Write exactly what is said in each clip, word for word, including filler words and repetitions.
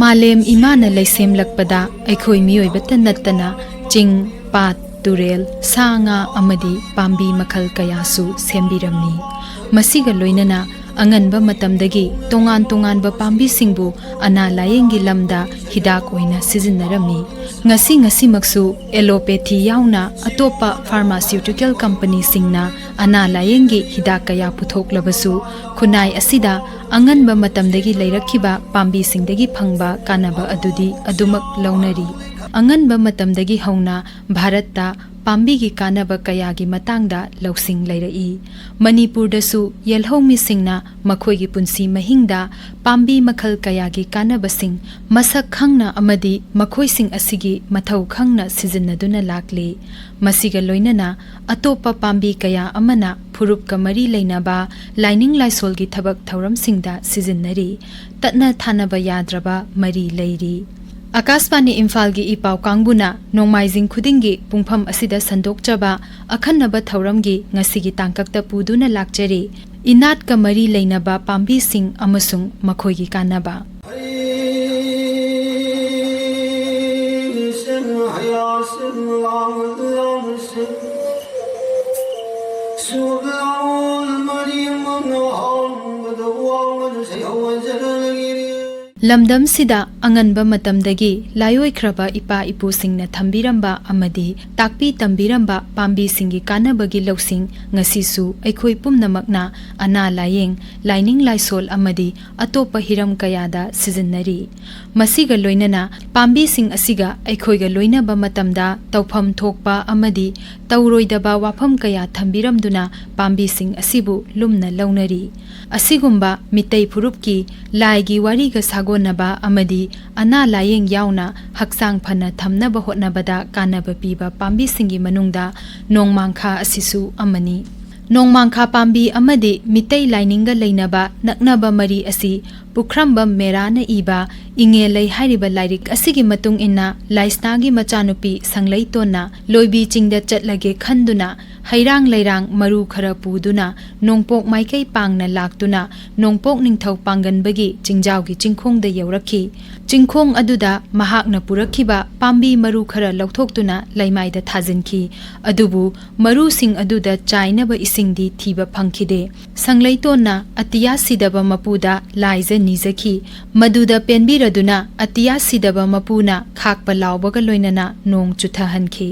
ꯃꯥꯂꯦꯝ ꯏꯃꯥꯅ ꯂꯩꯁꯦꯝꯂꯛꯄꯗ ꯑꯩꯈꯣꯏ ꯃꯤꯑꯣꯏꯕꯇ ꯅꯠꯇꯅ ꯆꯤꯡ, ꯄꯥꯠ, ꯇꯨꯔꯦꯜ, ꯁꯥ ꯉꯥ ꯑꯃꯗꯤ ꯄꯥꯝꯕꯤ ꯃꯈꯜ ꯀꯌꯥꯁꯨ ꯁꯦꯝꯕꯤꯔꯝꯃꯤ꯫ ꯃꯁꯤꯒ ꯂꯣꯏꯅꯅ ꯑꯉꯟꯕ ꯃꯇꯝꯗꯒꯤ ꯇꯣꯉꯥꯟ ꯇꯣꯉꯥꯟꯕ ꯄꯥꯝꯕꯤꯁꯤꯡꯕꯨ ꯑꯅꯥ ꯂꯥꯌꯦꯡꯒꯤ ꯂꯝꯗ ꯍꯤꯗꯥꯛ ꯑꯣꯏꯅ ꯁꯤꯖꯤꯟꯅꯔꯝꯃꯤ꯫ ꯉꯁꯤ ꯉꯁꯤꯃꯛꯁꯨ ꯑꯦꯂꯣꯄꯦꯊꯤ ꯌꯥꯎꯅ ꯑꯇꯣꯞꯄ ꯐꯥꯔꯃꯥꯁꯤꯌꯨꯇꯤꯀꯦꯜ ꯀꯝꯄꯅꯤꯁꯤꯡꯅ ꯑꯅꯥ ꯂꯥꯌꯦꯡꯒꯤ ꯍꯤꯗꯥꯛ ꯀꯌꯥ ꯄꯨꯊꯣꯛꯂꯕꯁꯨ, ꯈꯨꯟꯅꯥꯏ ꯑꯁꯤꯗ ꯑꯉꯟꯕ ꯃꯇꯝꯗꯒꯤ ꯂꯩꯔꯛꯈꯤꯕ ꯄꯥꯝꯕꯤꯁꯤꯡꯗꯒꯤ ꯐꯪꯕ ꯀꯥꯟꯅꯕ ꯑꯗꯨꯗꯤ ꯑꯗꯨꯃꯛ ꯂꯧꯅꯔꯤ꯫ ꯑꯉꯟꯕ ꯃꯇꯝꯗꯒꯤ ꯍꯧꯅ ꯚꯥꯔꯠꯇ ꯄꯥꯝꯕꯤꯒꯤ ꯀꯥꯟꯅꯕ ꯀꯌꯥꯒꯤ ꯃꯇꯥꯡꯗ ꯂꯧꯁꯤꯡ ꯂꯩꯔꯛꯏ꯫ ꯃꯅꯤꯄꯨꯔꯗꯁꯨ ꯌꯦꯜꯍꯧꯃꯤꯁꯤꯡꯅ ꯃꯈꯣꯏꯒꯤ ꯄꯨꯟꯁꯤ ꯃꯍꯤꯡꯗ ꯄꯥꯝꯕꯤ ꯃꯈꯜ ꯀꯌꯥꯒꯤ ꯀꯥꯟꯅꯕꯁꯤꯡ ꯃꯁꯛ ꯈꯪꯅ ꯑꯃꯗꯤ ꯃꯈꯣꯏꯁꯤꯡ ꯑꯁꯤꯒꯤ ꯃꯊꯧ ꯈꯪꯅ ꯁꯤꯖꯤꯟꯅꯗꯨꯅ ꯂꯥꯛꯂꯤ꯫ ꯃꯁꯤꯒ ꯂꯣꯏꯅꯅ ꯑꯇꯣꯞꯄ ꯄꯥꯝꯕꯤ ꯀꯌꯥ ꯑꯃꯅ ꯐꯨꯔꯨꯞꯀ ꯃꯔꯤ ꯂꯩꯅꯕ ꯂꯥꯏꯅꯤꯡ ꯂꯥꯏꯁꯣꯜꯒꯤ ꯊꯕꯛ ꯊꯧꯔꯝꯁꯤꯡꯗ ꯁꯤꯖꯤꯟꯅꯔꯤ꯫ ꯇꯠꯅ ꯊꯥꯅꯕ ꯌꯥꯗ꯭ꯔꯕ ꯃꯔꯤ ꯂꯩꯔꯤ꯫ ꯑꯀꯥꯁꯕꯥꯅꯤ ꯏꯝꯐꯥꯜꯒꯤ ꯏ ꯄꯥꯎ ꯀꯥꯡꯕꯨꯅ ꯅꯣꯡꯃꯥꯏꯖꯤꯡ ꯈꯨꯗꯤꯡꯒꯤ ꯄꯨꯡꯐꯝ ꯑꯁꯤꯗ ꯁꯟꯗꯣꯛꯆꯕ ꯑꯈꯟꯅꯕ ꯊꯧꯔꯝꯒꯤ ꯉꯁꯤꯒꯤ ꯇꯥꯡꯀꯛꯇ ꯄꯨꯗꯨꯅ ꯂꯥꯛꯆꯔꯤ꯫ ꯏꯅꯥꯠꯀ ꯃꯔꯤ ꯂꯩꯅꯕ ꯄꯥꯝꯕꯤꯁꯤꯡ ꯑꯃꯁꯨꯡ ꯃꯈꯣꯏꯒꯤ ꯀꯥꯟꯅꯕ꯫ ꯂꯝꯗꯝꯁꯤꯗ ꯑꯉꯟꯕ ꯃꯇꯝꯗꯒꯤ ꯂꯥꯏꯑꯣꯏꯈ꯭ꯔꯕ ꯏꯄꯥ ꯏꯄꯨꯁꯤꯡꯅ ꯊꯝꯕꯤꯔꯝꯕ ꯑꯃꯗꯤ ꯇꯥꯛꯄꯤ ꯇꯝꯕꯤꯔꯝꯕ ꯄꯥꯝꯕꯤꯁꯤꯡꯒꯤ ꯀꯥꯟꯅꯕꯒꯤ ꯂꯧꯁꯤꯡ ꯉꯁꯤꯁꯨ ꯑꯩꯈꯣꯏ ꯄꯨꯝꯅꯃꯛꯅ ꯑꯅꯥ ꯂꯥꯌꯦꯡ, ꯂꯥꯏꯅꯤꯡ ꯂꯥꯏꯁꯣꯜ ꯑꯃꯗꯤ ꯑꯇꯣꯞꯄ ꯍꯤꯔꯝ ꯀꯌꯥꯗ ꯁꯤꯖꯤꯟꯅꯔꯤ꯫ ꯃꯁꯤꯒ ꯂꯣꯏꯅꯅ ꯄꯥꯝꯕꯤꯁꯤꯡ ꯑꯁꯤꯒ ꯑꯩꯈꯣꯏꯒ ꯂꯣꯏꯅꯕ ꯃꯇꯝꯗ ꯇꯧꯐꯝ ꯊꯣꯛꯄ ꯑꯃꯗꯤ ꯇꯧꯔꯣꯏꯗꯕ ꯋꯥꯐꯝ ꯀꯌꯥ ꯊꯝꯕꯤꯔꯝꯗꯨꯅ ꯄꯥꯝꯕꯤꯁꯤꯡ ꯑꯁꯤꯕꯨ ꯂꯨꯝꯅ ꯂꯧꯅꯔꯤ꯫ ꯑꯁꯤꯒꯨꯝꯕ ꯃꯤꯇꯩ ꯐꯨꯔꯨꯞꯀꯤ ꯂꯥꯏꯒꯤ ꯋꯥꯔꯤꯒ ꯁꯥꯒꯣꯟꯅꯕ ꯑꯃꯗꯤ ꯑꯅꯥ ꯂꯥꯌꯦꯡ ꯌꯥꯎꯅ ꯍꯛꯆꯥꯡ ꯐꯅ ꯊꯝꯅꯕ ꯍꯣꯠꯅꯕꯗ ꯀꯥꯟꯅꯕ ꯄꯤꯕ ꯄꯥꯝꯕꯤꯁꯤꯡꯒꯤ ꯃꯅꯨꯡꯗ ꯅꯣꯡꯃꯥꯡꯈꯥ ꯑꯁꯤꯁꯨ ꯑꯃꯅꯤ꯫ ꯅꯣꯡꯃꯥꯡꯈꯥ ꯄꯥꯝꯕꯤ ꯑꯃꯗꯤ ꯃꯤꯇꯩ ꯂꯥꯏꯅꯤꯡꯒ ꯂꯩꯅꯕ ꯅꯛꯅꯕ ꯃꯔꯤ ꯑꯁꯤ ꯄꯨꯈ꯭ꯔꯝꯕꯝ ꯃꯦꯔꯥꯅ ꯏꯕ ꯏꯉꯦꯂꯩ ꯍꯥꯏꯔꯤꯕ ꯂꯥꯏꯔꯤꯛ ꯑꯁꯤꯒꯤ ꯃꯇꯨꯡ ꯏꯟꯅ ꯂꯥꯏꯁꯅꯥꯒꯤ ꯃꯆꯥꯅꯨꯄꯤ ꯁꯪꯂꯩꯇꯣꯟꯅ ꯂꯣꯏꯕꯤ ꯆꯤꯡꯗ ꯆꯠꯂꯒꯦ ꯈꯟꯗꯨꯅ ꯍꯩꯔꯥꯡ ꯂꯩꯔꯥꯡ ꯃꯔꯨ ꯈꯔ ꯄꯨꯗꯨꯅ ꯅꯣꯡꯄꯣꯛ ꯃꯥꯏꯀꯩ ꯄꯥꯡꯅ ꯂꯥꯛꯇꯨꯅ ꯅꯣꯡꯄꯣꯛ ꯅꯤꯡꯊꯧ ꯄꯥꯡꯒꯟꯕꯒꯤ ꯆꯤꯡꯖꯥꯎꯒꯤ ꯆꯤꯡꯈꯣꯡꯗ ꯌꯧꯔꯛꯈꯤ꯫ ꯆꯤꯡꯈꯣꯡ ꯑꯗꯨꯗ ꯃꯍꯥꯛꯅ ꯄꯨꯔꯛꯈꯤꯕ ꯄꯥꯝꯕꯤ ꯃꯔꯨ ꯈꯔ ꯂꯧꯊꯣꯛꯇꯨꯅ ꯂꯩꯃꯥꯏꯗ ꯊꯥꯖꯤꯟꯈꯤ꯫ ꯑꯗꯨꯕꯨ ꯃꯔꯨꯁꯤꯡ ꯑꯗꯨꯗ ꯆꯥꯏꯅꯕ ꯏꯁꯤꯡꯗꯤ ꯊꯤꯕ ꯐꯪꯈꯤꯗꯦ꯫ ꯁꯪꯂꯩꯇꯣꯟꯅ ꯑꯇꯤꯌꯥ ꯁꯤꯗꯕ ꯃꯄꯨꯗ ꯂꯥꯏꯖ ꯅꯤꯖꯈꯤ꯫ ꯃꯗꯨꯗ ꯄꯦꯟꯕꯤꯔꯗꯨꯅ ꯑꯇꯤꯌꯥ ꯁꯤꯗꯕ ꯃꯄꯨꯅ ꯈꯥꯛꯄ ꯂꯥꯎꯕꯒ ꯂꯣꯏꯅꯅ ꯅꯣꯡ ꯆꯨꯊꯍꯟꯈꯤ꯫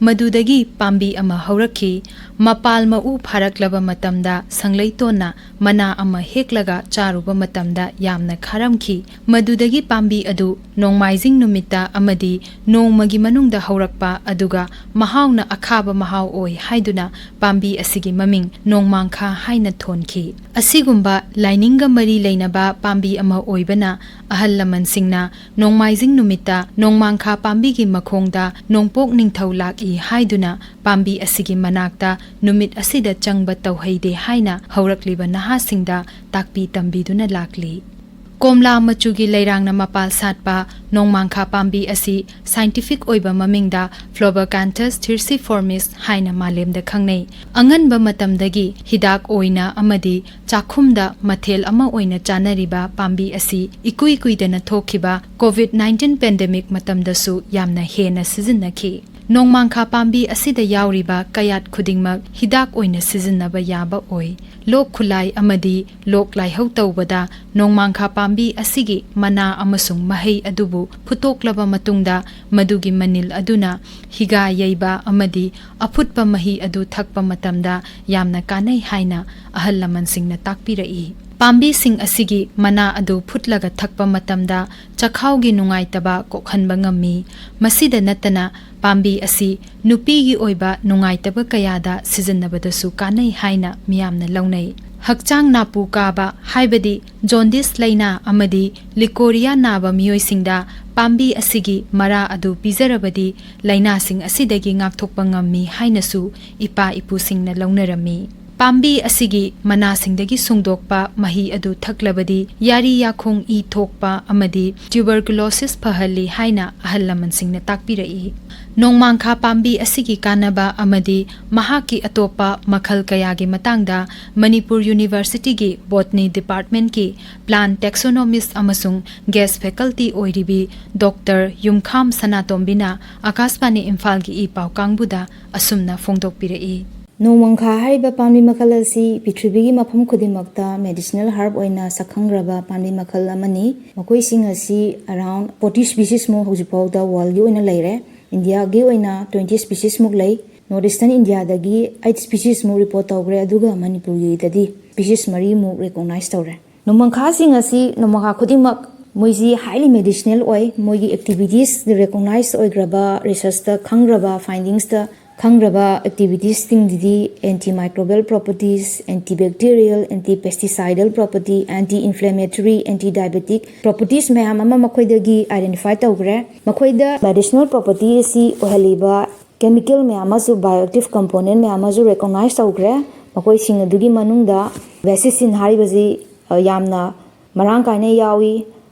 ꯃꯗꯨꯗꯒꯤ ꯄꯥꯝꯕꯤ ꯑꯃ ꯍꯧꯔꯛꯈꯤ꯫ ꯃꯄꯥꯜ ꯃꯎ ꯐꯥꯔꯛꯂꯕ ꯃꯇꯝꯗ ꯁꯪꯂꯩꯇꯣꯟꯅ ꯃꯅꯥ ꯑꯃ ꯍꯦꯛꯂꯒ ꯆꯥꯔꯨꯕ ꯃꯇꯝꯗ ꯌꯥꯝꯅ ꯈꯥꯔꯝꯈꯤ꯫ ꯃꯗꯨꯗꯒꯤ ꯄꯥꯝꯕꯤ ꯑꯗꯨ ꯅꯣꯡꯃꯥꯏꯖꯤꯡ ꯅꯨꯃꯤꯠꯇ ꯑꯃꯗꯤ ꯅꯣꯡꯃꯒꯤ ꯃꯅꯨꯡꯗ ꯍꯧꯔꯛꯄ ꯑꯗꯨꯒ ꯃꯍꯥꯎꯅ ꯑꯈꯥꯕ ꯃꯍꯥꯎ ꯑꯣꯏ ꯍꯥꯏꯗꯨꯅ ꯄꯥꯝꯕꯤ ꯑꯁꯤꯒꯤ ꯃꯃꯤꯡ ꯅꯣꯡꯃꯥꯡꯈꯥ ꯍꯥꯏꯅ ꯊꯣꯟꯈꯤ꯫ ꯑꯁꯤꯒꯨꯝꯕ ꯂꯥꯏꯅꯤꯡꯒ ꯃꯔꯤ ꯂꯩꯅꯕ ꯄꯥꯝꯕꯤ ꯑꯃ ꯑꯣꯏꯕꯅ ꯑꯍꯜ ꯂꯃꯟꯁꯤꯡꯅ ꯅꯣꯡꯃꯥꯏꯖꯤꯡ ꯅꯨꯃꯤꯠꯇ ꯅꯣꯡꯃꯥꯡꯈꯥ ꯄꯥꯝꯕꯤꯒꯤ ꯃꯈꯣꯡꯗ ꯅꯣꯡꯄꯣꯛ ꯅꯤꯡꯊꯧ ꯂꯥꯛꯏ ꯍꯥꯏꯗꯨꯅ ꯄꯥꯝꯕꯤ ꯑꯁꯤꯒꯤ ꯃꯅꯥꯛꯇ ꯅꯨꯃꯤꯠ ꯑꯁꯤꯗ ꯆꯪꯕ ꯇꯧꯍꯩꯗꯦ ꯍꯥꯏꯅ ꯍꯧꯔꯛꯂꯤꯕ ꯅꯍꯥꯁꯤꯡꯗ ꯇꯥꯛꯄꯤ ꯇꯝꯕꯤꯗꯨꯅ ꯂꯥꯛꯂꯤ꯫ ꯀꯣꯝꯂꯥ ꯃꯆꯨꯒꯤ ꯂꯩꯔꯥꯡꯅ ꯃꯄꯥꯜ ꯁꯥꯠꯄ ꯅꯣꯡꯃꯥꯡꯈꯥ ꯄꯥꯝꯕꯤ ꯑꯁꯤ ꯁꯥꯏꯟꯇꯤꯐꯤꯛ ꯑꯣꯏꯕ ꯃꯃꯤꯡꯗ Flowercanthus thyrsiformis ꯍꯥꯏꯅ ꯃꯥꯂꯦꯝꯗ ꯈꯪꯅꯩ꯫ ꯑꯉꯟꯕ ꯃꯇꯝꯗꯒꯤ ꯍꯤꯗꯥꯛ ꯑꯣꯏꯅ ꯑꯃꯗꯤ ꯆꯥꯛꯈꯨꯝꯗ ꯃꯊꯦꯜ ꯑꯃ ꯑꯣꯏꯅ ꯆꯥꯅꯔꯤꯕ ꯄꯥꯝꯕꯤ ꯑꯁꯤ ꯏꯀꯨꯏ ꯀꯨꯏꯗꯅ ꯊꯣꯛꯈꯤꯕ ꯀꯣꯚꯤꯗ ꯅꯥꯏꯟꯇꯤꯟ ꯄꯦꯟꯗꯦꯃꯤꯛ ꯃꯇꯝꯗꯁꯨ ꯌꯥꯝꯅ ꯍꯦꯟꯅ ꯁꯤꯖꯤꯟꯅꯈꯤ꯫ ꯅꯣꯡꯃꯥꯡꯈꯥ ꯄꯥꯝꯕꯤ ꯑꯁꯤꯗ ꯌꯥꯎꯔꯤꯕ ꯀꯌꯥꯠ ꯈꯨꯗꯤꯡꯃꯛ ꯍꯤꯗꯥꯛ ꯑꯣꯏꯅ ꯁꯤꯖꯤꯟꯅꯕ ꯌꯥꯕ ꯑꯣꯏ꯫ ꯂꯣꯛ ꯈꯨꯂꯥꯏ ꯑꯃꯗꯤ ꯂꯣꯛ ꯂꯥꯏꯍꯧ ꯇꯧꯕꯗ ꯅꯣꯡꯃꯥꯡꯈꯥ ꯄꯥꯝꯕꯤ ꯑꯁꯤꯒꯤ ꯃꯅꯥ ꯑꯃꯁꯨꯡ ꯃꯍꯩ ꯑꯗꯨꯕꯨ ꯐꯨꯠꯇꯣꯛꯂꯕ ꯃꯇꯨꯡꯗ ꯃꯗꯨꯒꯤ ꯃꯅꯤꯜ ꯑꯗꯨꯅ ꯍꯤꯒꯥ ꯌꯩꯕ ꯑꯃꯗꯤ ꯑꯐꯨꯠꯄ ꯃꯍꯤ ꯑꯗꯨ ꯊꯛꯄ ꯃꯇꯝꯗ ꯌꯥꯝꯅ ꯀꯥꯟꯅꯩ ꯍꯥꯏꯅ ꯑꯍꯜ ꯂꯃꯟꯁꯤꯡꯅ ꯇꯥꯛꯄꯤꯔꯛꯏ꯫ ꯄꯥꯝꯕꯤꯁꯤꯡ ꯑꯁꯤꯒꯤ ꯃꯅꯥ ꯑꯗꯨ ꯐꯨꯠꯂꯒ ꯊꯛꯄ ꯃꯇꯝꯗ ꯆꯈꯥꯎꯒꯤ ꯅꯨꯡꯉꯥꯏꯇꯕ ꯀꯣꯛꯍꯟꯕ ꯉꯝꯃꯤ꯫ ꯃꯁꯤꯗ ꯅꯠꯇꯅ ꯄꯥꯝꯕꯤ ꯑꯁꯤ ꯅꯨꯄꯤꯒꯤ ꯑꯣꯏꯕ ꯅꯨꯡꯉꯥꯏꯇꯕ ꯀꯌꯥꯗ ꯁꯤꯖꯤꯟꯅꯕꯗꯁꯨ ꯀꯥꯟꯅꯩ ꯍꯥꯏꯅ ꯃꯤꯌꯥꯝꯅ ꯂꯧꯅꯩ꯫ ꯍꯛꯆꯥꯡ ꯅꯥꯄꯨ ꯀꯥꯕ ꯍꯥꯏꯕꯗꯤ ꯖꯣꯟꯗꯤꯁ ꯂꯩꯅꯥ ꯑꯃꯗꯤ ꯂꯤꯀꯣꯔꯤꯌꯥ ꯅꯥꯕ ꯃꯤꯑꯣꯏꯁꯤꯡꯗ ꯄꯥꯝꯕꯤ ꯑꯁꯤꯒꯤ ꯃꯔꯥ ꯑꯗꯨ ꯄꯤꯖꯔꯕꯗꯤ ꯂꯩꯅꯥꯁꯤꯡ ꯑꯁꯤꯗꯒꯤ ꯉꯥꯛꯊꯣꯛꯄ ꯉꯝꯃꯤ ꯍꯥꯏꯅꯁꯨ ꯏꯄꯥ ꯏꯄꯨꯁꯤꯡꯅ ꯂꯧꯅꯔꯝꯃꯤ꯫ ꯄꯥꯝꯕꯤ ꯑꯁꯤꯒꯤ ꯃꯅꯥꯁꯤꯡꯗꯒꯤ ꯁꯨꯡꯗꯣꯛꯄ ꯃꯍꯤ ꯑꯗꯨ ꯊꯛꯂꯕꯗꯤ ꯌꯥꯔꯤ ꯌꯥꯈꯣꯡ ꯏ ꯊꯣꯛꯄ ꯑꯃꯗꯤ tuberculosis ꯐꯍꯜꯂꯤ ꯍꯥꯏꯅ ꯑꯍꯜ ꯂꯃꯟꯁꯤꯡꯅ ꯇꯥꯛꯄꯤꯔꯛꯏ꯫ ꯅꯣꯡꯃꯥꯡꯈꯥ ꯄꯥꯝꯕꯤ ꯑꯁꯤꯒꯤ ꯀꯥꯟꯅꯕ ꯑꯃꯗꯤ ꯃꯍꯥꯛꯀꯤ ꯑꯇꯣꯞꯄ ꯃꯈꯜ ꯀꯌꯥꯒꯤ ꯃꯇꯥꯡꯗ ꯃꯅꯤꯄꯨꯔ ꯌꯨꯅꯤꯚꯔꯁꯤꯇꯤꯒꯤ Botany Departmentꯀꯤ plant taxonomist ꯑꯃꯁꯨꯡ guest faculty ꯑꯣꯏꯔꯤꯕꯤ ꯗꯣꯛꯇꯔ ꯌꯨꯝꯈꯥꯝ ꯁꯅꯥꯇꯣꯝꯕꯤꯅ ꯑꯀꯥꯁꯕꯥꯅꯤ ꯏꯝꯐꯥꯜꯒꯤ ꯏ ꯄꯥꯎ ꯀꯥꯡꯕꯨꯗ ꯑꯁꯨꯝꯅ ꯐꯣꯡꯗꯣꯛꯄꯤꯔꯛꯏ꯫ ꯅꯣꯡꯃꯪꯈꯥ ꯍꯥꯏꯔꯤꯕ ꯄꯥꯝꯕꯤ ꯃꯈꯜ ꯑꯁꯤ ꯄ꯭ꯔꯤꯊꯤꯕꯤꯒꯤ ꯃꯐꯝ ꯈꯨꯗꯤꯡꯃꯛꯇ medicinal herb ꯑꯣꯏꯅ ꯁꯛꯈꯪꯈ꯭ꯔꯕ ꯄꯥꯝꯕꯤ ꯃꯈꯜ ꯑꯃꯅꯤ꯫ ꯃꯈꯣꯏꯁꯤꯡ ꯑꯁꯤ around forty speciesꯃꯨꯛ ꯍꯧꯖꯤꯛꯐꯥꯎꯗ worldꯒꯤ ꯑꯣꯏꯅ ꯂꯩꯔꯦ꯫ ꯏꯟꯗꯤꯌꯥꯒꯤ ꯑꯣꯏꯅ twenty speciesꯃꯨꯛ ꯂꯩ꯫ North Eastern ꯏꯟꯗꯤꯌꯥꯗꯒꯤ eight speciesꯃꯨꯛ report ꯇꯧꯈ꯭ꯔꯦ, ꯑꯗꯨꯒ ꯃꯅꯤꯄꯨꯔꯒꯤꯗꯗꯤ species ꯃꯔꯤꯃꯨꯛ recognize ꯇꯧꯔꯦ꯫ ꯅꯣꯡꯃꯪꯈꯥꯁꯤꯡ ꯑꯁꯤ ꯅꯣꯡꯃꯪꯈꯥ ꯈꯨꯗꯤꯡꯃꯛ ꯃꯣꯏꯁꯤ highly medicinal ꯑꯣꯏ꯫ ꯃꯣꯏꯒꯤ activities recognize ꯑꯣꯏꯈ꯭ꯔꯕ, researchꯇ ꯈꯪꯈ꯭ꯔꯕ, findingsꯇ ꯈꯪꯈ꯭ꯔꯕ activitiesꯁꯤꯡꯁꯤꯗꯤ antimicrobial properties, antibacterial, antipesticidal property, anti-inflammatory, antidiabetic properties ꯃꯌꯥꯝ ꯑꯃ ꯃꯈꯣꯏꯗꯒꯤ identify ꯇꯧꯈ꯭ꯔꯦ꯫ ꯃꯈꯣꯏꯗ medicinal property ꯑꯁꯤ ꯑꯣꯏꯍꯜꯂꯤꯕ chemical ꯃꯌꯥꯝ ꯑꯃꯁꯨ, bioactive component ꯃꯌꯥꯝ ꯑꯃꯁꯨ recognize ꯇꯧꯈ꯭ꯔꯦ꯫ ꯃꯈꯣꯏꯁꯤꯡ ꯑꯗꯨꯒꯤ ꯃꯅꯨꯡꯗ basicin ꯍꯥꯏꯔꯤꯕꯁꯤ, ꯑ, ꯌꯥꯝꯅ ꯃꯔꯥꯡ ꯀꯥꯏꯅ ꯌꯥꯎꯏ꯫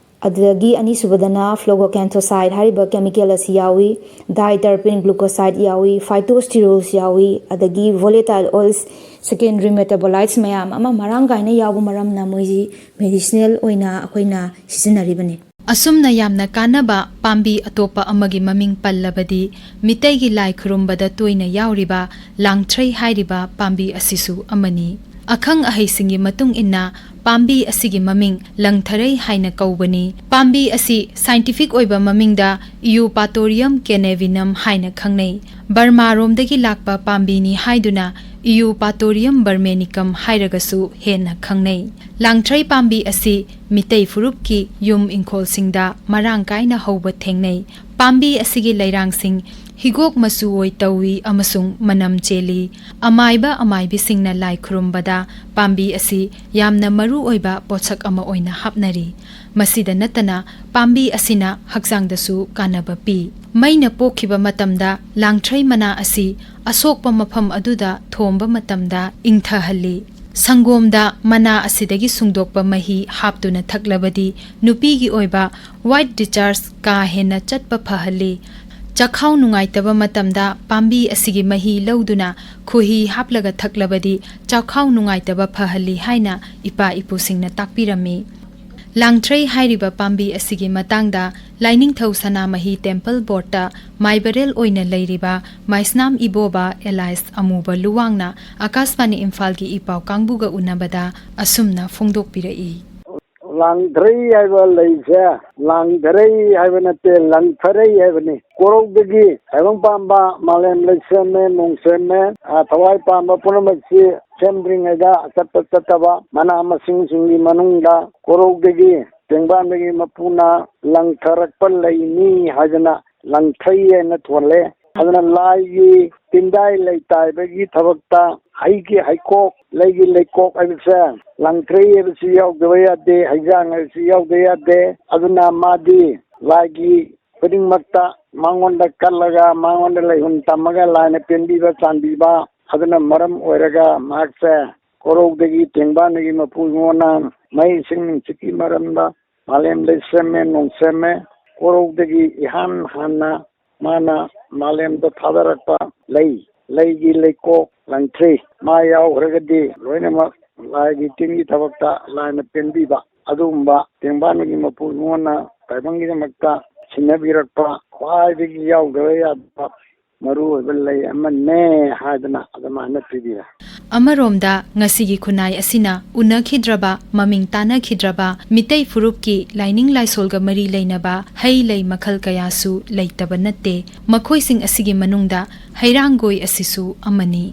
ꯑꯗꯨꯗꯒꯤ ꯑꯅꯤꯁꯨꯕꯗꯅ phlogocanthocide ꯍꯥꯏꯔꯤꯕ chemical ꯑꯁꯤ ꯌꯥꯎꯏ, diterpene glucoside ꯌꯥꯎꯏ, phytosterols ꯌꯥꯎꯏ, ꯑꯗꯒꯤ volatile oils, secondary metabolites ꯃꯌꯥꯝ ꯑꯃ ꯃꯔꯥꯡ ꯀꯥꯏꯅ ꯌꯥꯎꯕ ꯃꯔꯝꯅ ꯃꯣꯏꯁꯤ medicinal ꯑꯣꯏꯅ ꯑꯩꯈꯣꯏꯅ ꯁꯤꯖꯤꯟꯅꯔꯤꯕꯅꯤ꯫ ꯑꯁꯨꯝꯅ ꯌꯥꯝꯅ ꯀꯥꯟꯅꯕ ꯄꯥꯝꯕꯤ ꯑꯇꯣꯞꯄ ꯑꯃꯒꯤ ꯃꯃꯤꯡ ꯄꯜꯂꯕꯗꯤ ꯃꯤꯇꯩꯒꯤ ꯂꯥꯏ ꯈꯨꯔꯨꯝꯕꯗ ꯇꯣꯏꯅ ꯌꯥꯎꯔꯤꯕ ꯂꯥꯡꯊ꯭ꯔꯩ ꯍꯥꯏꯔꯤꯕ ꯄꯥꯝꯕꯤ ꯑꯁꯤꯁꯨ ꯑꯃꯅꯤ꯫ ꯑꯈꯪ ꯑꯍꯩꯁꯤꯡꯒꯤ ꯃꯇꯨꯡ ꯏꯟꯅ ꯄꯥꯝꯕꯤ ꯑꯁꯤꯒꯤ ꯃꯃꯤꯡ ꯂꯪꯊꯔꯩ ꯍꯥꯏꯅ ꯀꯧꯕꯅꯤ꯫ ꯄꯥꯝꯕꯤ ꯑꯁꯤ scientific ꯑꯣꯏꯕ ꯃꯃꯤꯡꯗ Eupatorium canavinum ꯍꯥꯏꯅ ꯈꯪꯅꯩ꯫ ꯕꯔꯃꯥꯔꯣꯝꯗꯒꯤ ꯂꯥꯛꯄ ꯄꯥꯝꯕꯤꯅꯤ ꯍꯥꯏꯗꯨꯅ Eupatorium burmanicum ꯍꯥꯏꯔꯒꯁꯨ ꯍꯦꯟꯅ ꯈꯪꯅꯩ꯫ ꯂꯥꯡꯊ꯭ꯔꯩ ꯄꯥꯝꯕꯤ ꯑꯁꯤ ꯃꯤꯇꯩ ꯐꯨꯔꯨꯞꯀꯤ ꯌꯨꯝ ꯏꯪꯈꯣꯜꯁꯤꯡꯗ ꯃꯔꯥꯡ ꯀꯥꯏꯅ ꯍꯧꯕ ꯊꯦꯡꯅꯩ꯫ ꯄꯥꯝꯕꯤ ꯑꯁꯤꯒꯤ ꯂꯩꯔꯥꯡꯁꯤꯡ ꯍꯤꯒꯣꯛ ꯃꯆꯨ ꯑꯣꯏ ꯇꯧꯏ ꯑꯃꯁꯨꯡ ꯃꯅꯝ ꯆꯦꯜꯂꯤ꯫ ꯑꯃꯥꯏꯕ ꯑꯃꯥꯏꯕꯤꯁꯤꯡꯅ ꯂꯥꯏ ꯈꯨꯔꯨꯝꯕꯗ ꯄꯥꯝꯕꯤ ꯑꯁꯤ ꯌꯥꯝꯅ ꯃꯔꯨ ꯃꯔꯨꯑꯣꯏꯕ ꯄꯣꯠꯁꯛ ꯑꯃ ꯑꯣꯏꯅ ꯍꯥꯞꯅꯔꯤ꯫ ꯃꯁꯤꯗ ꯅꯠꯇꯅ ꯄꯥꯝꯕꯤ ꯑꯁꯤꯅ ꯍꯛꯆꯥꯡꯗꯁꯨ ꯀꯥꯟꯅꯕ ꯄꯤ꯫ ꯃꯩꯅ ꯄꯣꯛꯈꯤꯕ ꯃꯇꯝꯗ ꯂꯥꯡꯊ꯭ꯔꯩ ꯃꯅꯥ ꯑꯁꯤ ꯑꯁꯣꯛꯄ ꯃꯐꯝ ꯑꯗꯨꯗ ꯊꯣꯝꯕ ꯃꯇꯝꯗ ꯏꯪꯊꯍꯜꯂꯤ꯫ ꯁꯪꯒꯣꯝꯗ ꯃꯅꯥ ꯑꯁꯤꯗꯒꯤ ꯁꯨꯡꯗꯣꯛꯄ ꯃꯍꯤ ꯍꯥꯞꯇꯨꯅ ꯊꯛꯂꯕꯗꯤ ꯅꯨꯄꯤꯒꯤ ꯑꯣꯏꯕ white discharge ꯀꯥ ꯍꯦꯟꯅ ꯆꯠꯄ ꯐꯍꯜꯂꯤ꯫ ꯆꯈꯥꯎ ꯅꯨꯡꯉꯥꯏꯇꯕ ꯃꯇꯝꯗ ꯄꯥꯝꯕꯤ ꯑꯁꯤꯒꯤ ꯃꯍꯤ ꯂꯧꯗꯨꯅ ꯈꯣꯍꯤ ꯍꯥꯞꯂꯒ ꯊꯛꯂꯕꯗꯤ ꯆꯈꯥꯎ ꯅꯨꯡꯉꯥꯏꯇꯕ ꯐꯍꯜꯂꯤ ꯍꯥꯏꯅ ꯏꯄꯥ ꯏꯄꯨꯁꯤꯡꯅ ꯇꯥꯛꯄꯤꯔꯝꯃꯤ꯫ ꯂꯥꯡꯊ꯭ꯔꯩ ꯍꯥꯏꯔꯤꯕ ꯄꯥꯝꯕꯤ ꯑꯁꯤꯒꯤ ꯃꯇꯥꯡꯗ ꯂꯥꯏꯅꯤꯡꯊꯧ ꯁꯅꯥꯃꯍꯤ ꯇꯦꯝꯄꯜ ꯕꯣꯔꯗꯇ ꯃꯥꯏꯕꯔꯦꯜ ꯑꯣꯏꯅ ꯂꯩꯔꯤꯕ ꯃꯥꯏꯁꯅꯥꯝ ꯏꯕꯣꯕ ꯑꯦꯂꯥꯏꯁ ꯑꯃꯨꯕ ꯂꯨꯋꯥꯡꯅ ꯑꯀꯥꯁꯕꯥꯅꯤ ꯏꯝꯐꯥꯜꯒꯤ ꯏ ꯄꯥꯎ ꯀꯥꯡꯕꯨꯒ ꯎꯅꯕꯗ ꯑꯁꯨꯝꯅ ꯐꯣꯡꯗꯣꯛꯄꯤꯔꯛꯏ꯫ ꯂꯥꯡꯊ꯭ꯔꯩ ꯍꯥꯏꯕ ꯂꯩꯁꯦ, ꯂꯥꯡꯊ꯭ꯔꯩ ꯍꯥꯏꯕ ꯅꯠꯇꯦ, ꯂꯪꯊꯔꯩ ꯍꯥꯏꯕꯅꯤ꯫ ꯀꯣꯔꯧꯗꯒꯤ ꯇꯥꯏꯕꯪ ꯄꯥꯝꯕ, ꯃꯥꯂꯦꯝ ꯂꯩꯁꯦꯝꯃꯦ, ꯅꯣꯡꯁꯦꯝꯃꯦ, ꯑ, ꯊꯋꯥꯏ ꯄꯥꯝꯕ ꯄꯨꯝꯅꯃꯛꯁꯤ ꯁꯦꯝꯗ꯭ꯔꯤꯉꯩꯗ ꯑꯆꯠꯄ ꯆꯠꯇꯕ ꯃꯅꯥ ꯃꯁꯤꯡꯁꯤꯡꯒꯤ ꯃꯅꯨꯡꯗ ꯀꯣꯔꯧꯗꯒꯤ ꯇꯦꯡꯕꯥꯟꯗꯒꯤ ꯃꯄꯨꯅ ꯂꯪꯊꯔꯛꯄ ꯂꯩꯅꯤ ꯍꯥꯏꯗꯅ ꯂꯪꯊ꯭ꯔꯩ ꯍꯥꯏꯅ ꯊꯣꯜꯂꯦ꯫ ꯑꯗꯨꯅ ꯂꯥꯏꯒꯤ ꯇꯤꯟꯗꯥꯏ ꯂꯩꯇꯥꯏꯕꯒꯤ ꯊꯕꯛꯇ ꯍꯩꯒꯤ ꯍꯩꯀꯣꯛ, ꯂꯩꯒꯤ ꯂꯩꯀꯣꯛ ꯍꯥꯏꯕꯁꯦ, ꯂꯪꯊ꯭ꯔꯩ ꯍꯥꯏꯕꯁꯤ ꯌꯥꯎꯗꯕ ꯌꯥꯗꯦ, ꯍꯩꯖꯥꯡ ꯍꯥꯏꯕꯁꯤ ꯌꯥꯎꯗꯕ ꯌꯥꯗꯦ꯫ ꯑꯗꯨꯅ ꯃꯥꯗꯤ ꯂꯥꯏꯒꯤ ꯈꯨꯗꯤꯡꯃꯛꯇ ꯃꯉꯣꯟꯗ ꯀꯠꯂꯒ, ꯃꯉꯣꯟꯗ ꯂꯩꯍꯨꯟ ꯇꯝꯃꯒ ꯂꯥꯏꯅ ꯄꯦꯟꯕꯤꯕ ꯆꯥꯟꯕꯤꯕ ꯑꯗꯨꯅ ꯃꯔꯝ ꯑꯣꯏꯔꯒ ꯃꯍꯥꯛꯁꯦ ꯀꯣꯔꯧꯗꯒꯤ ꯇꯦꯡꯕꯥꯟꯗꯒꯤ ꯃꯄꯨ ꯏꯉꯣꯟꯅ ꯃꯩ ꯏꯁꯤꯡ ꯅꯨꯡꯁꯤꯠꯀꯤ ꯃꯔꯝꯗ ꯃꯥꯂꯦꯝ ꯂꯩꯁꯦꯝꯃꯦ ꯅꯣꯡꯁꯦꯝꯃꯦ꯫ ꯀꯣꯔꯧꯗꯒꯤ ꯏꯍꯥꯟ ꯍꯥꯟꯅ ꯃꯥꯅ ꯃꯥꯂꯦꯝꯗ ꯊꯥꯗꯔꯛꯄ ꯂꯩ, ꯂꯩꯒꯤ ꯂꯩꯀꯣꯛ ꯂꯪꯊ꯭ꯔꯤ, ꯃꯥ ꯌꯥꯎꯈ꯭ꯔꯒꯗꯤ ꯂꯣꯏꯅꯃꯛ ꯂꯥꯏꯒꯤ ꯇꯤꯟꯒꯤ ꯊꯕꯛꯇ ꯂꯥꯏꯅ ꯄꯦꯟꯕꯤꯕ ꯑꯗꯨꯒꯨꯝꯕ ꯇꯦꯡꯕꯥꯟꯒꯤ ꯃꯄꯨ ꯏꯉꯣꯟꯅ ꯇꯥꯏꯕꯪꯒꯤꯗꯃꯛꯇ ꯁꯤꯟꯅꯕꯤꯔꯛꯄ ꯈ꯭ꯋꯥꯏꯗꯒꯤ ꯌꯥꯎꯗꯕ ꯌꯥꯗꯕ ꯃꯔꯨꯑꯣꯏꯕ ꯂꯩ ꯑꯃꯅꯦ ꯍꯥꯏꯗꯅ ꯑꯗꯨꯃꯥꯏꯅ ꯄꯤꯕꯤꯔꯦ꯫ ꯑꯃꯔꯣꯝꯗ ꯉꯁꯤꯒꯤ ꯈꯨꯟꯅꯥꯏ ꯑꯁꯤꯅ ꯎꯅꯈꯤꯗ꯭ꯔꯕ, ꯃꯃꯤꯡ ꯇꯥꯅꯈꯤꯗ꯭ꯔꯕ ꯃꯤꯇꯩ ꯐꯨꯔꯨꯞꯀꯤ ꯂꯥꯏꯅꯤꯡ ꯂꯥꯏꯁꯣꯜꯒ ꯃꯔꯤ ꯂꯩꯅꯕ ꯍꯩ ꯂꯩ ꯃꯈꯜ ꯀꯌꯥꯁꯨ ꯂꯩꯇꯕ ꯅꯠꯇꯦ꯫ ꯃꯈꯣꯏꯁꯤꯡ ꯑꯁꯤꯒꯤ ꯃꯅꯨꯡꯗ ꯍꯩꯔꯥꯡꯒꯣꯏ ꯑꯁꯤꯁꯨ ꯑꯃꯅꯤ꯫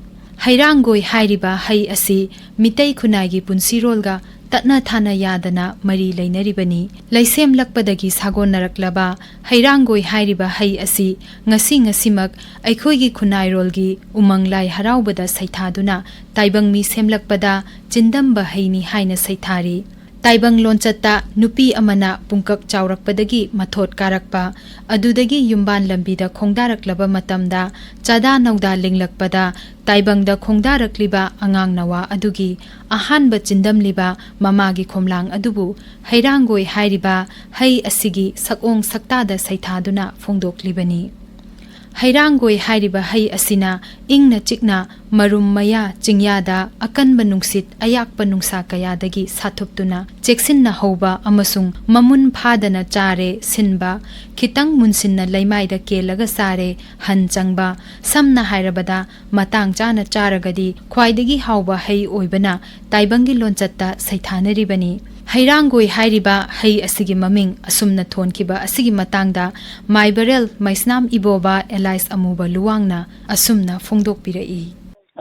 ꯍꯩꯔꯥꯡꯒꯣꯏ ꯍꯥꯏꯔꯤꯕ ꯍꯩ ꯑꯁꯤ ꯃꯤꯇꯩ ꯈꯨꯟꯅꯥꯏꯒꯤ ꯄꯨꯟꯁꯤꯔꯣꯜꯒ ꯇꯠꯅ ꯊꯥꯅ ꯌꯥꯗꯅ ꯃꯔꯤ ꯂꯩꯅꯔꯤꯕꯅꯤ꯫ ꯂꯩꯁꯦꯝꯂꯛꯄꯗꯒꯤ ꯁꯥꯒꯣꯟꯅꯔꯛꯂꯕ ꯍꯩꯔꯥꯡꯒꯣꯏ ꯍꯥꯏꯔꯤꯕ ꯍꯩ ꯑꯁꯤ ꯉꯁꯤ ꯉꯁꯤꯃꯛ ꯑꯩꯈꯣꯏꯒꯤ ꯈꯨꯟꯅꯥꯏꯔꯣꯜꯒꯤ ꯎꯃꯪ ꯂꯥꯏ ꯍꯔꯥꯎꯕꯗ ꯁꯩꯊꯥꯗꯨꯅ ꯇꯥꯏꯕꯪ ꯃꯤ ꯁꯦꯝꯂꯛꯄꯗ ꯆꯤꯟꯗꯝꯕ ꯍꯩꯅꯤ ꯍꯥꯏꯅ ꯁꯩꯊꯥꯔꯤ꯫ ꯇꯥꯏꯕꯪ ꯂꯣꯟꯆꯠꯇ ꯅꯨꯄꯤ ꯑꯃꯅ ꯄꯨꯡꯀꯛ ꯆꯥꯎꯔꯛꯄꯗꯒꯤ ꯃꯊꯣꯠ ꯀꯥꯔꯛꯄ, ꯑꯗꯨꯗꯒꯤ ꯌꯨꯝꯕꯥꯟ ꯂꯝꯕꯤꯗ ꯈꯣꯡꯗꯥꯔꯛꯂꯕ ꯃꯇꯝꯗ, ꯆꯥꯗꯥ ꯅꯧꯗꯥ ꯂꯤꯡꯂꯛꯄꯗ, ꯇꯥꯏꯕꯪꯗ ꯈꯣꯡꯗꯥꯔꯛꯂꯤꯕ ꯑꯉꯥꯡ ꯅꯋꯥ ꯑꯗꯨꯒꯤ ꯑꯍꯥꯟꯕ ꯆꯤꯟꯗꯝꯂꯤꯕ ꯃꯃꯥꯒꯤ ꯈꯣꯝꯂꯥꯡ ꯑꯗꯨꯕꯨ ꯍꯩꯔꯥꯡꯒꯣꯏ ꯍꯥꯏꯔꯤꯕ ꯍꯩ ꯑꯁꯤꯒꯤ ꯁꯛꯑꯣꯡ ꯁꯛꯇꯥꯗ ꯁꯩꯊꯥꯗꯨꯅ ꯐꯣꯡꯗꯣꯛꯂꯤꯕꯅꯤ꯫ ꯍꯩꯔꯥꯡꯒꯣꯏ ꯍꯥꯏꯔꯤꯕ ꯍꯩ ꯑꯁꯤꯅ ꯏꯪꯅ ꯆꯤꯛꯅ ꯃꯔꯨꯝ ꯃꯌꯥ ꯆꯤꯡꯌꯥꯗ ꯑꯀꯟꯕ ꯅꯨꯡꯁꯤꯠ ꯑꯌꯥꯛꯄ ꯅꯨꯡꯁꯥ ꯀꯌꯥꯗꯒꯤ ꯁꯥꯊꯨꯞꯇꯨꯅ ꯆꯦꯛꯁꯤꯟꯅ ꯍꯧꯕ ꯑꯃꯁꯨꯡ ꯃꯃꯨꯟ ꯐꯥꯗꯅ ꯆꯥꯔꯦ ꯁꯤꯟꯕ, ꯈꯤꯇꯪ ꯃꯨꯟꯁꯤꯟꯅ ꯂꯩꯃꯥꯏꯗ ꯀꯦꯜꯂꯒ ꯆꯥꯔꯦ ꯍꯟ ꯆꯪꯕ, ꯁꯝꯅ ꯍꯥꯏꯔꯕꯗ ꯃꯇꯥꯡ ꯆꯥꯅ ꯆꯥꯔꯒꯗꯤ ꯈ꯭ꯋꯥꯏꯗꯒꯤ ꯍꯥꯎꯕ ꯍꯩ ꯑꯣꯏꯕꯅ ꯇꯥꯏꯕꯪꯒꯤ ꯂꯣꯟꯆꯠꯇ ꯁꯩꯊꯥꯅꯔꯤꯕꯅꯤ꯫ ꯍꯩꯔꯥꯡꯒꯣꯏ ꯍꯥꯏꯔꯤꯕ ꯍꯩ ꯑꯁꯤꯒꯤ ꯃꯃꯤꯡ ꯑꯁꯨꯝꯅ ꯊꯣꯟꯈꯤꯕ ꯑꯁꯤꯒꯤ ꯃꯇꯥꯡꯗ ꯃꯥꯏꯕꯔꯦꯜ ꯃꯩꯁꯅꯥꯝ ꯏꯕꯣꯕ ꯑꯦꯂꯥꯏꯁ ꯑꯃꯨꯕ ꯂꯨꯋꯥꯡꯅ ꯑꯁꯨꯝꯅ ꯐꯣꯡꯗꯣꯛꯄꯤꯔꯛꯏ꯫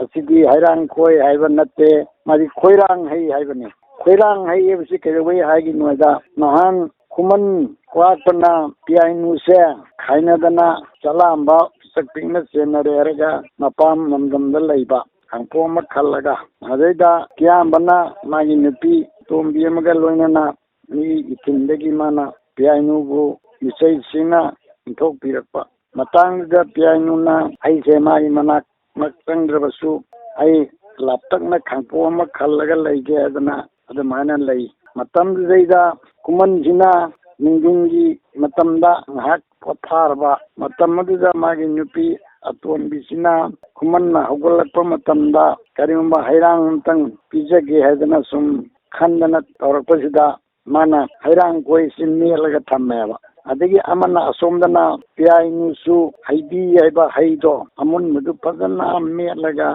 ꯑꯁꯤꯗꯤ ꯍꯩꯔꯥꯡꯈꯣꯏ ꯍꯥꯏꯕ ꯅꯠꯇꯦ, ꯃꯥꯗꯤ ꯈꯣꯏꯔꯥꯡ ꯍꯩ ꯍꯥꯏꯕꯅꯤ꯫ ꯈꯣꯏꯔꯥꯡ ꯍꯩ ꯍꯥꯏꯕꯁꯤ ꯀꯩꯗꯧꯕꯩ ꯍꯥꯏꯒꯤꯅꯣꯗ, ꯅꯍꯥꯟ ꯈꯨꯃꯟ ꯋꯥꯠꯄꯅ ꯄꯤꯌꯥꯏꯅꯨꯁꯦ ꯈꯥꯏꯅꯗꯅ ꯆꯂꯥꯝꯕ ꯄꯤꯁꯛ ꯄꯤꯛꯅ ꯆꯦꯟꯅꯔꯦ ꯍꯥꯏꯔꯒ ꯃꯄꯥꯝ ꯂꯝꯗꯝꯗ ꯂꯩꯕ ꯈꯥꯡꯄꯣꯛ ꯑꯃ ꯈꯜꯂꯒ, ꯑꯗꯩꯗ ꯀꯤꯌꯥꯝꯕꯅ ꯃꯥꯒꯤ ꯅꯨꯄꯤ ꯇꯣꯝꯕꯤ ꯑꯃꯒ ꯂꯣꯏꯅꯅ ꯃꯤ ꯏꯊꯤꯟꯗꯒꯤ ꯃꯥꯅ ꯄꯤꯌꯥꯏꯅꯨꯕꯨ ꯃꯤꯆꯩꯁꯤꯅ ꯏꯟꯊꯣꯛꯄꯤꯔꯛꯄ ꯃꯇꯥꯡꯗꯨꯗ ꯄꯤꯌꯥꯏꯅꯨꯅ ꯑꯩꯁꯦ ꯃꯥꯒꯤ ꯃꯅꯥꯛ ꯅꯛ ꯆꯪꯗ꯭ꯔꯕꯁꯨ ꯑꯩ ꯂꯥꯞꯇꯛꯅ ꯈꯥꯡꯄꯣꯛ ꯑꯃ ꯈꯜꯂꯒ ꯂꯩꯒꯦ ꯍꯥꯏꯗꯅ ꯑꯗꯨꯃꯥꯏꯅ ꯂꯩ꯫ ꯃꯇꯝꯗꯨꯗꯩꯗ ꯈꯨꯃꯟꯁꯤꯅ ꯅꯨꯡꯊꯤꯟꯒꯤ ꯃꯇꯝꯗ ꯉꯥꯏꯍꯥꯛ ꯄꯣꯊꯥꯔꯕ ꯃꯇꯝ ꯑꯗꯨꯗ ꯃꯥꯒꯤ ꯅꯨꯄꯤ ꯑꯇꯣꯝꯕꯤꯁꯤꯅ ꯈꯨꯃꯟꯅ ꯍꯧꯒꯠꯂꯛꯄ ꯃꯇꯝꯗ ꯀꯔꯤꯒꯨꯝꯕ ꯍꯩꯔꯥꯡ ꯑꯃꯇꯪ ꯄꯤꯖꯒꯦ ꯍꯥꯏꯗꯅ ꯁꯨꯝ ꯈꯟꯗꯅ ꯇꯧꯔꯛꯄꯁꯤꯗ ꯃꯥꯅ ꯍꯩꯔꯥꯡꯈꯣꯏꯁꯤ ꯃꯦꯠꯂꯒ ꯊꯝꯃꯦꯕ꯫ ꯑꯗꯒꯤ ꯑꯃꯅ ꯑꯁꯣꯝꯗꯅ ꯄꯤꯌꯥꯏꯅꯨꯁꯨ ꯍꯩꯕꯤ ꯍꯥꯏꯕ ꯍꯩꯗꯣ ꯑꯃꯨꯟꯕꯗꯨ ꯐꯖꯅ ꯃꯦꯠꯂꯒ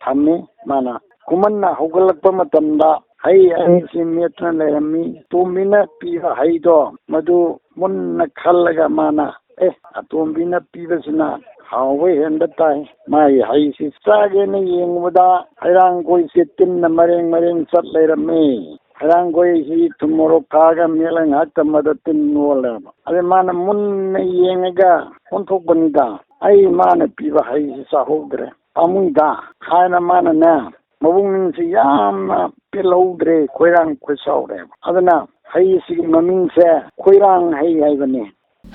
ꯊꯝꯃꯤ꯫ ꯃꯥꯅ ꯈꯨꯃꯟꯅ ꯍꯧꯒꯠꯂꯛꯄ ꯃꯇꯝꯗ ꯍꯩ ꯑꯅꯤꯁꯤ ꯃꯦꯠꯇꯨꯅ ꯂꯩꯔꯝꯃꯤ꯫ ꯇꯣꯝꯕꯤꯅ ꯄꯤꯕ ꯍꯩꯗꯣ ꯃꯗꯨ ꯃꯨꯟꯅ ꯈꯜꯂꯒ ꯃꯥꯅ, "ꯑꯦ, ꯑꯇꯣꯝꯕꯤꯅ ꯄꯤꯕꯁꯤꯅ ꯍꯥꯎꯕ ꯍꯦꯟꯕ ꯇꯥꯏ꯫ ꯃꯥꯒꯤ ꯍꯩꯁꯤ ꯆꯥꯒꯦꯅ ꯌꯦꯡꯉꯨꯕꯗ ꯍꯩꯔꯥꯡꯈꯣꯏꯁꯤ ꯇꯤꯟꯅ ꯃꯔꯦꯡ ꯃꯔꯦꯡ ꯆꯠ ꯂꯩꯔꯝꯃꯤ"꯫ ꯍꯩꯔꯥꯡꯒꯣꯏꯁꯤ ꯊꯨꯝ ꯃꯣꯔꯣꯛ ꯊꯥꯛꯑꯒ ꯃꯦꯠꯂ ꯉꯥꯏꯍꯥꯛ ꯊꯝꯕꯗ ꯇꯤꯟ ꯌꯣꯜꯂꯦꯕ꯫ ꯑꯗꯩ ꯃꯥꯅ ꯃꯨꯟꯅ ꯌꯦꯡꯉꯒ ꯑꯣꯟꯊꯣꯛꯄꯅꯤꯗ, "ꯑꯩ ꯃꯥꯅ ꯄꯤꯕ ꯍꯩꯁꯤ ꯆꯥꯍꯧꯗ꯭ꯔꯦ, ꯄꯥꯝꯃꯨꯏꯗ" ꯍꯥꯏꯅ ꯃꯥꯅꯅꯦ, ꯃꯕꯨꯛꯅꯤꯡꯁꯤ ꯌꯥꯝꯅ ꯄꯦꯜꯍꯧꯗ꯭ꯔꯦ, ꯈꯣꯏꯔꯥꯡ ꯈꯣꯏꯁꯥꯎꯔꯦꯕ꯫ ꯑꯗꯨꯅ ꯍꯩ ꯑꯁꯤꯒꯤ ꯃꯃꯤꯡꯁꯦ ꯈꯣꯏꯔꯥꯡ ꯍꯩ ꯍꯥꯏꯕꯅꯤ꯫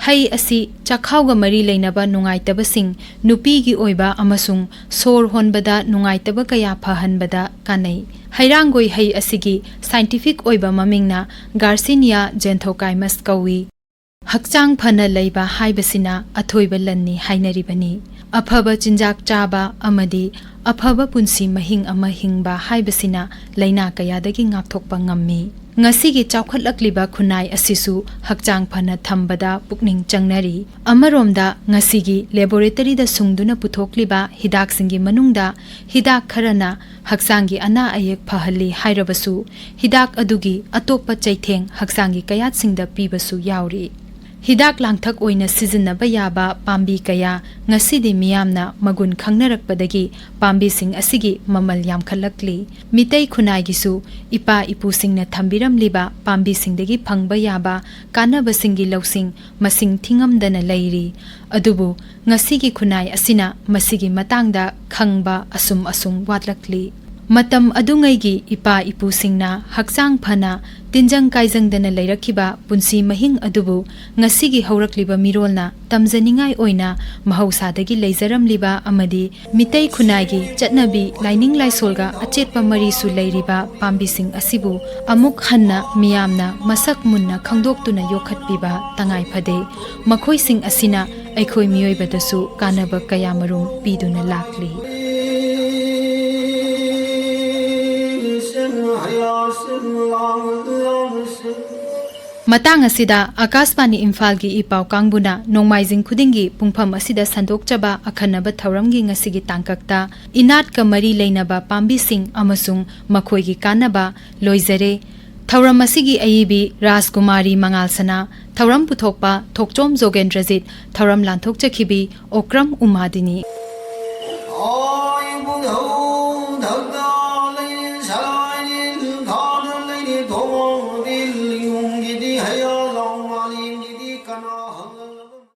ꯍꯩ ꯑꯁꯤ ꯆꯥꯛꯈꯥꯎꯒ ꯃꯔꯤ ꯂꯩꯅꯕ ꯅꯨꯡꯉꯥꯏꯇꯕꯁꯤꯡ, ꯅꯨꯄꯤꯒꯤ ꯑꯣꯏꯕ ꯑꯃꯁꯨꯡ ꯁꯣꯔ ꯍꯣꯟꯕꯗ ꯅꯨꯡꯉꯥꯏꯇꯕ ꯀꯌꯥ ꯐꯍꯟꯕꯗ ꯀꯥꯟꯅꯩ꯫ ꯍꯩꯔꯥꯡꯒꯣꯏ ꯍꯩ ꯑꯁꯤꯒꯤ ꯁꯥꯏꯟꯇꯤꯐꯤꯛ ꯑꯣꯏꯕ ꯃꯃꯤꯡꯅ Garcinia xanthochymus ꯀꯧꯏ꯫ ꯍꯛꯆꯥꯡ ꯐꯅ ꯂꯩꯕ ꯍꯥꯏꯕꯁꯤꯅ ꯑꯊꯣꯏꯕ ꯂꯟꯅꯤ ꯍꯥꯏꯅꯔꯤꯕꯅꯤ꯫ ꯑꯐꯕ ꯆꯤꯟꯖꯥꯛ ꯆꯥꯕ ꯑꯃꯗꯤ ꯑꯐꯕ ꯄꯨꯟꯁꯤ ꯃꯍꯤꯡ ꯑꯃ ꯍꯤꯡꯕ ꯍꯥꯏꯕꯁꯤꯅ ꯂꯥꯏꯅꯥ ꯀꯌꯥꯗꯒꯤ ꯉꯥꯛꯊꯣꯛꯄ ꯉꯝꯃꯤ꯫ ꯉꯁꯤꯒꯤ ꯆꯥꯎꯈꯠꯂꯛꯂꯤꯕ ꯈꯨꯟꯅꯥꯏ ꯑꯁꯤꯁꯨ ꯍꯛꯆꯥꯡ ꯐꯅ ꯊꯝꯕꯗ ꯄꯨꯛꯅꯤꯡ ꯆꯪꯅꯔꯤ꯫ ꯑꯃꯔꯣꯝꯗ, ꯉꯁꯤꯒꯤ ꯂꯦꯕꯣꯔꯦꯇꯔꯤꯗ ꯁꯨꯡꯗꯨꯅ ꯄꯨꯊꯣꯛꯂꯤꯕ ꯍꯤꯗꯥꯛꯁꯤꯡꯒꯤ ꯃꯅꯨꯡꯗ ꯍꯤꯗꯥꯛ ꯈꯔꯅ ꯍꯛꯆꯥꯡꯒꯤ ꯑꯅꯥ ꯑꯌꯦꯛ ꯐꯍꯜꯂꯤ ꯍꯥꯏꯔꯕꯁꯨ, ꯍꯤꯗꯥꯛ ꯑꯗꯨꯒꯤ ꯑꯇꯣꯞꯄ ꯆꯩꯊꯦꯡ ꯍꯛꯆꯥꯡꯒꯤ ꯀꯌꯥꯠꯁꯤꯡꯗ ꯄꯤꯕꯁꯨ ꯌꯥꯎꯔꯤ꯫ ꯍꯤꯗꯥꯛ ꯂꯥꯡꯊꯛ ꯑꯣꯏꯅ ꯁꯤꯖꯤꯟꯅꯕ ꯌꯥꯕ ꯄꯥꯝꯕꯤ ꯀꯌꯥ ꯉꯁꯤꯗꯤ ꯃꯤꯌꯥꯝꯅ ꯃꯒꯨꯟ ꯈꯪꯅꯔꯛꯄꯗꯒꯤ ꯄꯥꯝꯕꯤꯁꯤꯡ ꯑꯁꯤꯒꯤ ꯃꯃꯜ ꯌꯥꯝꯈꯠꯂꯛꯂꯤ꯫ ꯃꯤꯇꯩ ꯈꯨꯟꯅꯥꯏꯒꯤꯁꯨ ꯏꯄꯥ ꯏꯄꯨꯁꯤꯡꯅ ꯊꯝꯕꯤꯔꯝꯂꯤꯕ ꯄꯥꯝꯕꯤꯁꯤꯡꯗꯒꯤ ꯐꯪꯕ ꯌꯥꯕ ꯀꯥꯟꯅꯕꯁꯤꯡꯒꯤ ꯂꯧꯁꯤꯡ ꯃꯁꯤꯡ ꯊꯤꯉꯝꯗꯅ ꯂꯩꯔꯤ꯫ ꯑꯗꯨꯕꯨ ꯉꯁꯤꯒꯤ ꯈꯨꯟꯅꯥꯏ ꯑꯁꯤꯅ ꯃꯁꯤꯒꯤ ꯃꯇꯥꯡꯗ ꯈꯪꯕ ꯑꯁꯨꯝ ꯑꯁꯨꯝ ꯋꯥꯠꯂꯛꯂꯤ꯫ ꯃꯇꯝ ꯑꯗꯨꯉꯩꯒꯤ ꯏꯄꯥ ꯏꯄꯨꯁꯤꯡꯅ ꯍꯛꯆꯥꯡ ꯐꯅ, ꯇꯤꯟꯖꯪ ꯀꯥꯏꯖꯪꯗꯅ ꯂꯩꯔꯛꯈꯤꯕ ꯄꯨꯟꯁꯤ ꯃꯍꯤꯡ ꯑꯗꯨꯕꯨ ꯉꯁꯤꯒꯤ ꯍꯧꯔꯛꯂꯤꯕ ꯃꯤꯔꯣꯜꯅ ꯇꯝꯖꯅꯤꯡꯉꯥꯏ ꯑꯣꯏꯅ ꯃꯍꯧꯁꯥꯗꯒꯤ ꯂꯩꯖꯔꯝꯂꯤꯕ ꯑꯃꯗꯤ ꯃꯤꯇꯩ ꯈꯨꯟꯅꯥꯏꯒꯤ ꯆꯠꯅꯕꯤ, ꯂꯥꯏꯅꯤꯡ ꯂꯥꯏꯁꯣꯜꯒ ꯑꯆꯦꯠꯄ ꯃꯔꯤꯁꯨ ꯂꯩꯔꯤꯕ ꯄꯥꯝꯕꯤꯁꯤꯡ ꯑꯁꯤꯕꯨ ꯑꯃꯨꯛ ꯍꯟꯅ ꯃꯤꯌꯥꯝꯅ ꯃꯁꯛ ꯃꯨꯟꯅ ꯈꯪꯗꯣꯛꯇꯨꯅ ꯌꯣꯛꯈꯠꯄꯤꯕ ꯇꯉꯥꯏ ꯐꯗꯦ꯫ ꯃꯈꯣꯏꯁꯤꯡ ꯑꯁꯤꯅ ꯑꯩꯈꯣꯏ ꯃꯤꯑꯣꯏꯕꯗꯁꯨ ꯀꯥꯟꯅꯕ ꯀꯌꯥꯃꯔꯨꯝ ꯄꯤꯗꯨꯅ ꯂꯥꯛꯂꯤ꯫ ꯃꯇꯥꯡ ꯑꯁꯤꯗ ꯑꯀꯥꯁꯕꯥꯅꯤ ꯏꯝꯐꯥꯜꯒꯤ ꯏ ꯄꯥꯎ ꯀꯥꯡꯕꯨꯅ ꯅꯣꯡꯃꯥꯏꯖꯤꯡ ꯈꯨꯗꯤꯡꯒꯤ ꯄꯨꯡꯐꯝ ꯑꯁꯤꯗ ꯁꯟꯗꯣꯛꯆꯕ ꯑꯈꯟꯅꯕ ꯊꯧꯔꯝꯒꯤ ꯉꯁꯤꯒꯤ ꯇꯥꯡꯀꯛꯇ ꯏꯅꯥꯠꯀ ꯃꯔꯤ ꯂꯩꯅꯕ ꯄꯥꯝꯕꯤꯁꯤꯡ ꯑꯃꯁꯨꯡ ꯃꯈꯣꯏꯒꯤ ꯀꯥꯟꯅꯕ ꯂꯣꯏꯖꯔꯦ꯫ ꯊꯧꯔꯝ ꯑꯁꯤꯒꯤ ꯑꯏꯕꯤ ꯔꯥꯖꯀꯨꯃꯥꯔꯤ ꯃꯉꯥꯜꯁꯅꯥ, ꯊꯧꯔꯝ ꯄꯨꯊꯣꯛꯄ ꯊꯣꯛꯆꯣꯝ ꯖꯣꯒꯦꯟꯗ꯭ꯔꯖꯤꯠ, ꯊꯧꯔꯝ ꯂꯥꯟꯊꯣꯛꯆꯈꯤꯕꯤ ꯑꯣꯀ꯭ꯔꯝ ꯎꯃꯥꯗꯤꯅꯤ꯫